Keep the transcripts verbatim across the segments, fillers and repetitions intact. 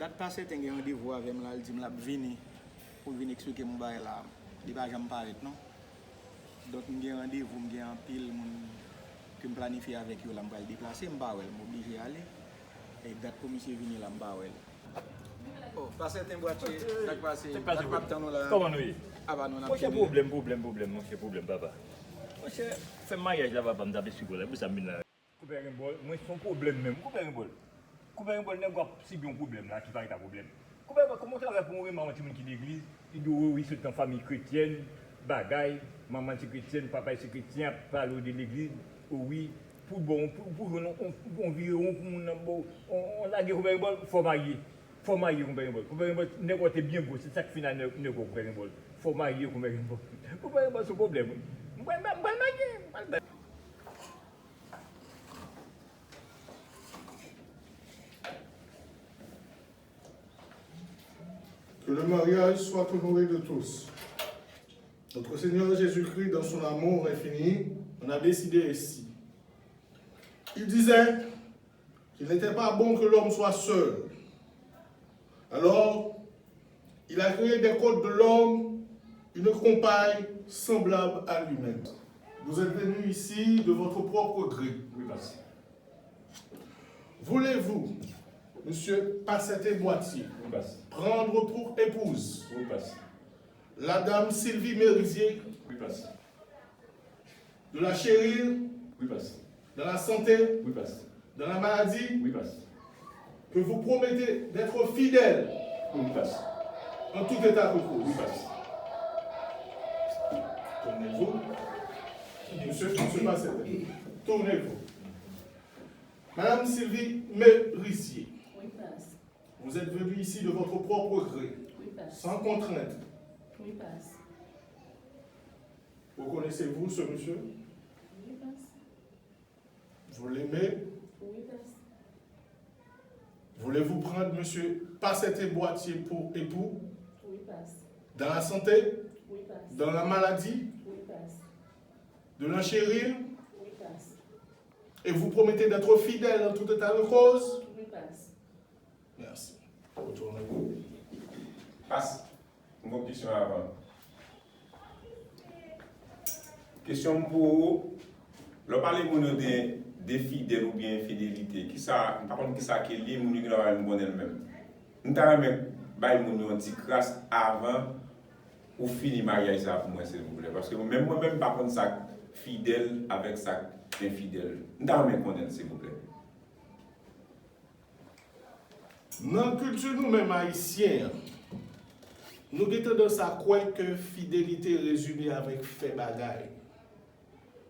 Dat pa sèten gen randevou avè m la, l di m l ap vini pou l vin eksplike m yon bagay la. Li pa janm parèt non. Donk m gen randevou, m gen anpil moun ke m planifye avèk yo la, m pral deplase, m pa wè l, m oblije ale. E dat pou misye vini la, m pa wè l. Oh, pa sèten bwatye, sa k pase? Dat m ap tann ou la. Kòman nou ye? Apa nou, n ap... Monchè, pwoblèm, pwoblèm, pwoblèm, monchè, pwoblèm, papa. Monchè, fè m maryaj la, papa, m t ap esplike w la, pou sa m vin la. Konpè Renbòl, mwen se yon pwoblèm menm. Konpè Renbòl, konpè Renbòl, nèg w ap sibi yon pwoblèm la ki pa reta pwoblèm. Konpè Renbòl, kòman w ta fè pou yon renmen yon timoun ki legliz, ki di w wi sot nan fanmi kretyèn, bagay, manman l se kretyèn, papa l se kretyen, ap pale w de legliz, o wi, pou bon, pou, pou jwenn yon, yon, yon vire won pou moun nan ba w, yon, yon lage konpè Renbòl, fò w marye. Fò w marye konpè Renbòl. Konpè Renbòl, nèg w te byen gwo, se sa k fin a nèg, nèg w konpè Renbòl. Fò w marye konpè Renbòl. Konpè Renbòl se yon pwoblèm wi. M pral, m pral marye, m pral... Que le mariage soit honoré de tous. Notre Seigneur Jésus-Christ, dans son amour infini, en a décidé ainsi. Il disait qu'il n'était pas bon que l'homme soit seul. Alors, il a créé des codes de l'homme, une compagne semblable à lui-même. Vous êtes venu ici de votre propre gré. Oui, Past. Voulez-vous, monsieur Pasete Boitier, prendre pour épouse la dame Sylvie Merisier, de la chérir dans la santé, dans la maladie, que vous promettez d'être fidèle en tout état de cause? Tournez-vous. Monsieur, monsieur Pasete, tournez-vous. Madame Sylvie Merisier, vous êtes venue ici de votre propre gré, sans contrainte. Reconnaissez-vous ce monsieur? Vous l'aimez? Voulez-vous prendre monsieur Pasete Boitier pour époux? Dans la santé? Dans la maladie? De l'enchérir? Et vous promettez d'être fidèle en tout état de cause? Merci. Retournez-vous. Past, m gon kesyon avan. Kesyon m pou ou, lè w pale moun yo de, de fidèl oubyen enfidelite, kisa, m pa konn kisa ke li, moun yo gendwa pa menm konnen l menm. M ta renmen bay moun yo yon ti kras avan ou fini maryaj sa pou mwen silvouplè. Paske menm mwen menm m pa konn sa k fidèl avèk sa k enfidèl. M ta renmen konnen l silvouplè. Nan kilti nou menm ayisyen an, nou gen tandans a kwè ke fidelite rezime avèk fè bagay.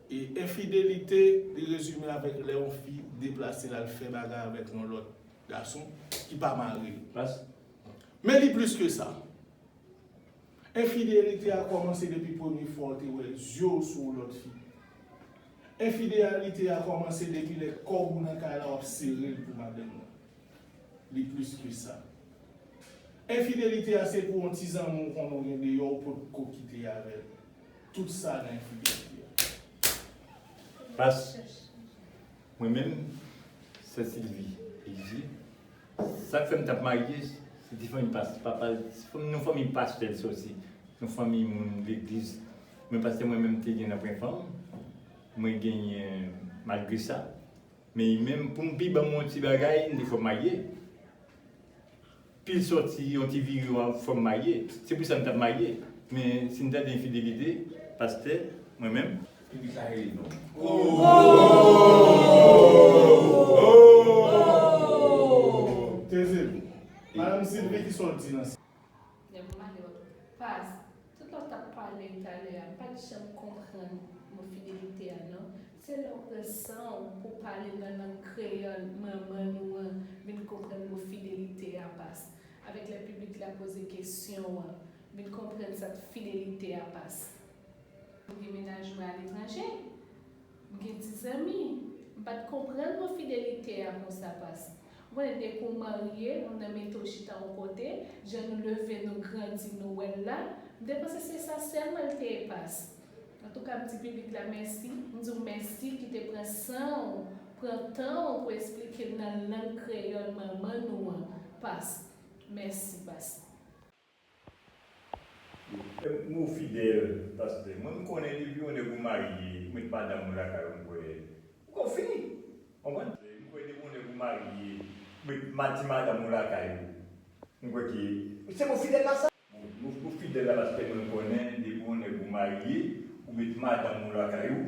E enfidelite, li rezime avèk lè yon fi deplase l al fè bagay avèk yon lòt gason ki pa mare l. Men li plis ke sa. Enfidelite a kòmanse depi premye fwa w te wè zye w sou yon lòt fi. Enfidelite a kòmanse depi lè kòb ou nan kay la w ap sere l pou madanm nan. Li plis ke sa. Enfidelite a se pou yon ti zanmi w konnen w gen deyò ou potko kite avè l. Tout sa nan enfidelite a. Pas, mwen menm, sè Silvi, li di, sa k fè m t ap marye, se ti fanmi pas, papa l, se fanmi, nan fanmi pastè l soti, nan fanmi moun legliz. Mwen pastè mwen menm te gen nan pwen fanm, mwen genyen malgre sa. Men li menm, pou m pi ban m yon ti bagay, m te fò m marye. Pi l sòti yon ti vire w ap fè m marye. Se pou sa m t ap marye. Men si m tande enfidelite, pastè, mwen menm. Piblik la rele non. Tezil, Madanm Silvi, kisa w di nan sa? Lè m ale wè pas, tout lè w t ap pale talè a, m pa t janm konprann mo fidelite a non. Se lè w pran san w pou w pale nan lang kreyòl manman nou an, m vin konprann mo fidelite a pas. Avèk lè piblik la poze kesyon an, m vin konprann sa k fidelite a pas. M gen mennaj mwen aletranje. M gen ti zanmi. M pa t konprann mo fidelite a konsa pas. Ou konnen depi w marye, moun nan mete w chita yon kote, jan nou leve, nou grandi, nou wè l la, m te panse se sa sèlman l te ye pas. Antouka, m di piblik la mèsi, m di w mèsi ki te pran san w, pran tan w pou esplike l nan lang kreyòl manman nou an, pas. Mèsi, pastè. Ou fidèl, pastè. Mwen, m konnen depi yon nèg ou marye, ou met madanm ou lakay ou, m kwè. Ou kwè ou fini. Konprann? M kwè depi yon nèg ou marye, ou met mati madanm ou lakay ou. M kwè ke se pou fidèl la sa. Bon, nou, nou fidèl la, pastè, mwen konnen depi yon nèg ou marye, ou met madanm ou lakay ou,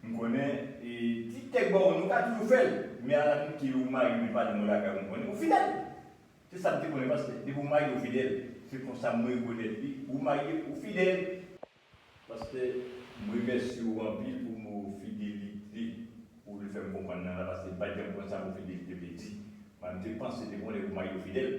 m konnen, e, ti tèk ba ou, nou ka toujou fè l. Men alamit ke ou marye, ou met madanm ou lakay ou, m konnen ou fidèl. Se sa m te konnen, pastè. Depi ou marye, ou fidèl. Se konsa mwen rekonèt li. Ou marye, ou fidèl. Pastè, m remèsye w anpil pou mo fidelite ou te fè m konprann nan la, paske m pa t janm konn sa mo fidelite vle di. Mwen, m te panse depi yon lè pou marye w fidèl.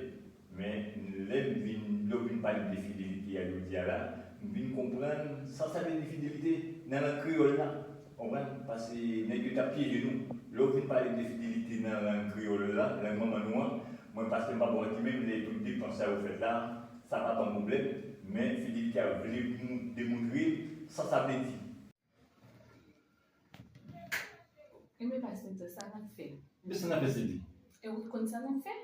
Men, lè m vin, lè w vin pale m de fidelite a jodi a la, m vin konprann sa sa vle di fidelite nan lang kreyòl la. Konprann? Paske nèg yo t ap pyeje nou. Lè w vin pale m de fidelite nan lang kreyòl la, lang manman nou an, mwen, pastè, m pa ba w manti, menm lè tout depans sa yo fèt la, sa pa ban m pwoblèm, men fidelite a vle pou nou demontre sa sa vle di. Ebyen, pastè, sa n ap fè. Men sa n ap fè, se di. E ou konn sa n ap fè?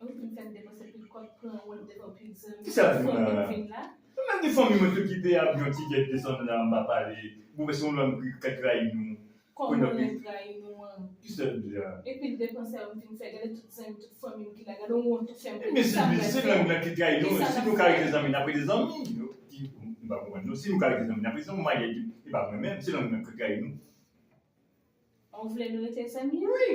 E ou fin fè n depanse pil kòb, pran wòl devan pil zanmi, Ki sa di fanmi m la? Mwen menm di fanmi mwen tou ki peye avyon, tikèt, desann la, m pa pale. Bon, men se yon lòm ki ka trayi nou. Kòman lè trayi nou an? Ki sa di a? Epi l depanse a m fin fè, gade tout zanmi, tout fanmi m ki la, gade yon wont ou fè m. Men se, se lang nan ki trayi nou. Si nou ka rete zanmi, n ap rete zanmi. Ki, m pa konprann nou. Si nou ka rete zanmi, n ap rete zanmi. Mwen, e pa mwen menm, se lang nan ki trayi nou. Ou vle nou rete zanmi? Wi.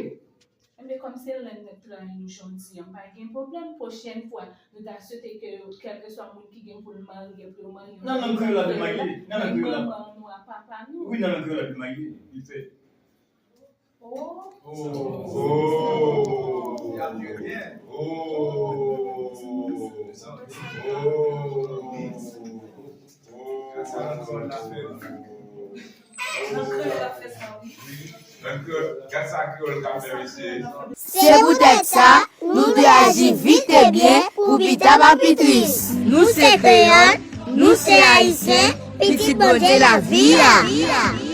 Enben, kòm se lang nan ki trayi nou jodi an, pa gen pwoblèm. Pwochèn fwa, nou ta swete ke kèlkeswa moun ki gen pou l marye, pou yo marye. Nan lang kreyòl la vle marye. Nan lang kreyòl la. Manman nou a papa nou. Wi, nan lang kreyòl la vle marye. Li fè. Oh. Oh. Oh. Se poutèt sa, nou dwe aji vit e byen pou pita pa pi tris. Nou se kreyòl, nou se ayisyen, pitit Bondye lavi a.